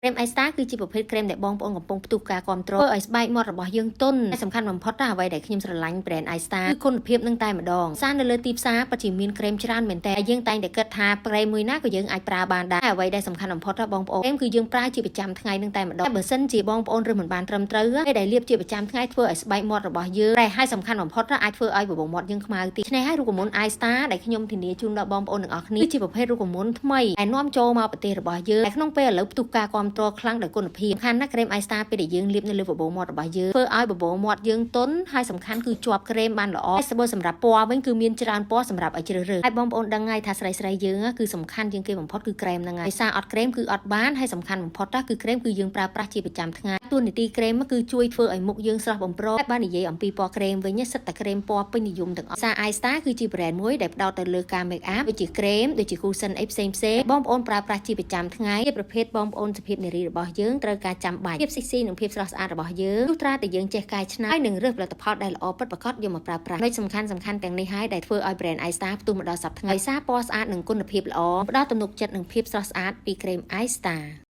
ក្រែម iStar គឺជាប្រភេទក្រែមដែលបងប្អូនកំពុងផ្ទុះការគ្រប់គ្រងធ្វើឲ្យស្បែកមាត់របស់យើងទន់តែសំខាន់បំផុតណាអ្វីដែលខ្ញុំស្រឡាញ់ brand iStar គឺគុណភាពនឹងតែម្ដងសារនៅលើទីផ្សារពិតជាមានក្រែមច្រើនមែនតើយើងតែងតែគិតថាក្រែមមួយណាក៏យើងអាចប្រើបានដែរអ្វីដែលសំខាន់បំផុតណាបងប្អូនក្រែមគឺយើងប្រើជាប្រចាំថ្ងៃនឹងតែម្ដងបើសិនជាបងប្អូនរើសមិនបានត្រឹមត្រូវពេលដែលលាបជាប្រចាំថ្ងៃធ្វើឲ្យស្បែកមាត់របស់យើងតែហើយសំខាន់បំផុតណាអាចធ្វើឲ្យបបោមាត់យើងខ្មៅទីឆ្នេះហើយរូបមន្ត iStar ដែលខ្ញុំធានាជូនដល់បងប្អូនទាំងអស់គ្នាគឺជាប្រភេទរូបមន្តថ្មីដែលនាំចូលមកប្រទេសរបស់យើងតែក្នុងពេលឥឡូវផ្ទុះការគ្រប់គ្រងខ្លាំងដោយគុណភាពសំខាន់ណាស់ក្រែម iStar ពេលដែលយើងលាបនៅលើបបោមាត់របស់យើងធ្វើឲ្យបបោមាត់យើងទន់ហើយសំខាន់គឺជាប់ក្រែមបានល្អហើយបើសម្រាប់ពណ៌វិញគឺមានច្រើនពណ៌សម្រាប់ឲ្យជ្រើសរើសហើយបងប្អូនដឹងហើយថាស្រីស្រីយើងគឺសំខាន់ជាងគេបំផុតគឺក្រែមហ្នឹងហើយសារអត់ក្រែមគឺអត់បានហើយសំខាន់បំផុតណាគឺក្រែមគឺយើងប្រើប្រាស់ជាប្រចាំថ្ងៃតួនាទីក្រែមគឺជួយធ្វើឲ្យមុខយើងស្រស់បំព្រងហើយបើនិយាយអំពីពណ៌ក្រែមវិញសិតតែក្រែមពណ៌ពេញនិយមទាំងអស់សារ iStar គឺជា brand មួយដែលផ្ដោតទៅលើការ make up ដូចជាក្រែមដូចជា cushion អីផ្សេងផ្សេងបងប្អូនប្រើប្រាស់ជាប្រចាំថ្ងៃជាប្រភេទបងប្អូនសុភាពនារីរបស់យើងត្រូវការចាំបាច់ភាពស៊ីស៊ីនិងភាពស្រស់ស្អាតរបស់យើងលុះត្រាតែយើងចេះកែច្នៃហើយនឹងរើសផលិតផលដែលល្អពិតប្រាកដយកមកប្រើប្រាស់ចំណុចសំខាន់សំខាន់ទាំងនេះហើយដែលធ្វើឲ្យ brand iStar ផ្ទុះមកដល់សប្តាហ៍ថ្ងៃសារពណ៌ស្អាតនិងគុណភាពល្អផ្ដល់ទំនុកចិត្តនិងភាពស្រស់ស្អាតពីក្រែម iStar។